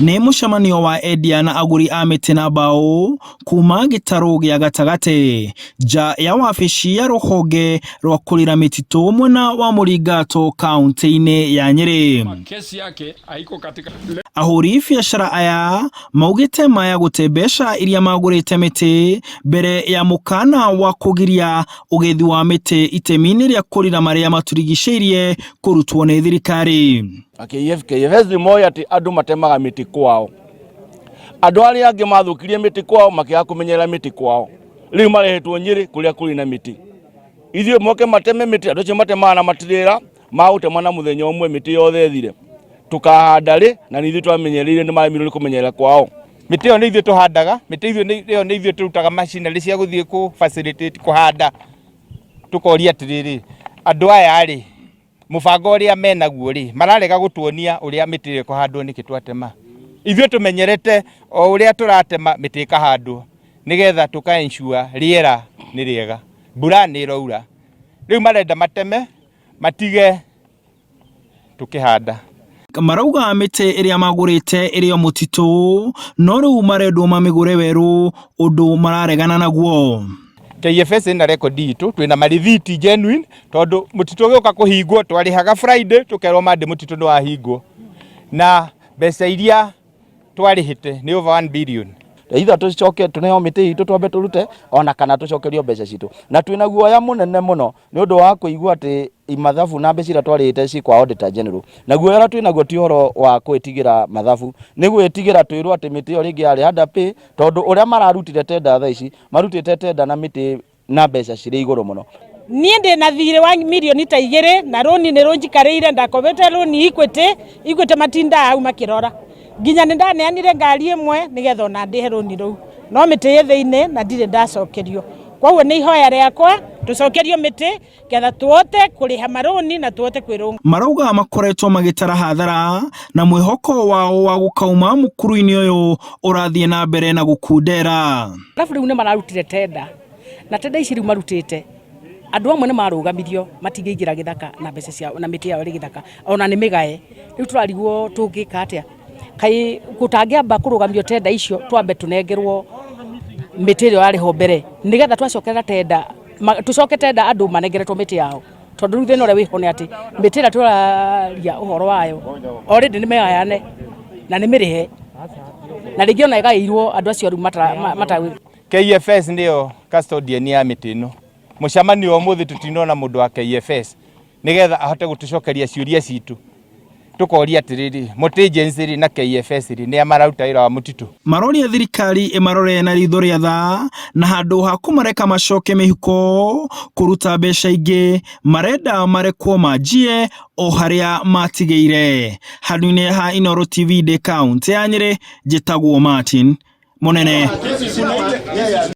Nĩ mũcemanio wa endia na agũri a mĩtĩ na mbaũ kuma gĩtarũ gĩa gatagatĩ nja ya wabici ya rũhonge rwa kũrĩra mĩtitũ mwena wa Mũringato kaunti-inĩ ya Nyĩrĩ. Kesi yake haiko katika Ahũri biacara aya maugĩte maya gũte mbeca iria magũrĩte mĩtĩ mbere ya mũkana wa kũgiria ũgethi wa mĩtĩ itemi-inĩ rĩa kũrira marĩa matũrigicĩirie kũrutwo nĩ thirikari. KFS nĩ moĩ atĩ andũ matemaga mĩtĩ kwao. Andũ arĩa angĩ mathũkirie mĩtĩ kwao makĩaga kũmenyerera mĩtĩ kwao. Rĩu marehetwo Nyĩrĩ kũrĩa kũrĩ na mĩtĩ. Ithuĩ moke mateme mĩtĩ, andũ acio matemaga na matirĩra, magũtema na mũthenya ũmwe mĩtĩ yothe ĩthire. Tũkahanda rĩ na nĩ ithuĩ twamenyereire nĩ maremirwo nĩ kũmenyerera kwao. Mĩtĩ ĩyo nĩ ithuĩ tũhandaga, mĩtĩ ĩyo nĩ ithuĩ tũrutaga machinery cia gũthiĩ kũ facilitate kũhanda. Tũkoria atĩrĩrĩ, andũ aya rĩ, mũbango ũrĩa menaguo rĩ, mararega gũtuonia ũrĩa mĩtĩ ĩyo ĩkũhandwo nĩkĩ twatema. Ithuĩ tũmenyerete o ũrĩa tũratema mĩtĩ ĩkahandwo nĩgetha tũka ensure rĩera nĩ rĩega, mbura nĩ ĩraura. Rĩu marenda mateme matige tũkĩhanda. Marauga mĩtĩ ĩrĩa magũrĩte ĩrĩ o mũtitũ no rĩu marendwo mamĩgũre werũ ũndũ mararegana naguo. KFS ĩna rekondi itũ, twĩna marithiti genuine tondũ mũtitũ ũgĩũka kũhingwo twarĩhaga Friday tũkerwo Monday mũtitũ nĩ wahingwo, na mbeca iria twarĩhĩte nĩ over 1 billion. Either tũcoke tũneo mĩtĩ itũ twambe tũrute ona kana tũcokerio mbeca citũ, na twĩna guoya mũnene mũno nĩ ũndũ wa kũigua atĩ mathabu na mbeca iria twarĩhĩte ci kwa Auditor General. Na guoya ũrĩa twĩnaguo ti ũhoro wa gwĩtigĩra mathabu, nĩ gwĩtigĩra twĩrwo atĩ mĩtĩ ĩyo rĩngĩ yarĩ underpay, tondũ ũrĩa mararutire tenda thaa ici marutĩte tenda na mĩtĩ na mbeca cirĩ igũrũ mũno. Niĩ ndĩ na thirĩ wa mirioni ta 2 na rũni nĩ rũnjikarĩire, ndakobete rũni Equity, Equity matindaga hau makĩrora nginya nĩ ndaneanire ngari ĩmwe nĩgetha ona ndĩhe rũni rũu, no mĩtĩ ĩ thĩinĩ na ndirĩ ndacokerio. Koguo nĩ ihoya rĩakwa tũcokerio mĩtĩ getha tuote kũrĩha marũni na tuote kwĩrũnga. Marauga makoretwo magĩtara hathara na mwĩhoko wao wa gũkauma mũkuru-inĩ ũyũ ũrathiĩ na mbere na gũkundera. Arabu rĩu nĩ mararutire tenda, na tenda ici rĩu marutĩte andũ amwe nĩ marũgamirio matingĩingĩra gĩthaka na mbeca ciao na mĩtĩ yao ĩrĩ gĩthaka ona nĩ mĩgae. Rĩu tũrarigwo tũngĩka atĩa, kaĩ gũtangĩamba kũrũgamio tenda icio twambe tũnengerwo mĩtĩ ĩrĩa yarĩ ho mbere nĩgetha twacokerera tenda tũcoke tenda andũ manengeretwo mĩtĩ yao, tondũ rĩu thĩna ũrĩa wĩho nĩ atĩ mĩtĩ ĩrĩa tũraria ũhoro wayo already nĩ mĩgayane na nĩ mĩrĩhe na rĩngĩ ona ĩgaĩirwo andũ acio rĩu mata KFS nĩyo custodian ya mĩtĩ ĩno. Mũcemanio wa ũmũthĩ tũtinona mũndũ wa KFS nĩgetha ahote gũtũcokeria ciũria citũ. Tũkoria atĩrĩrĩ, Mũtĩ Agency rĩ na KFS rĩ nĩa mararuta wĩra wa mũtitũ? Maroria thirikari ĩmarore na ritho rĩa tha na handũ ha kũmareka macoke mĩhuko kũruta mbeca ingĩ marenda marekwo manjie o harĩa matigĩire. Handũ-inĩ ha Inooro TV ndĩ kaũntĩ ya Nyĩrĩ, njĩtagwo Martin Mũnene.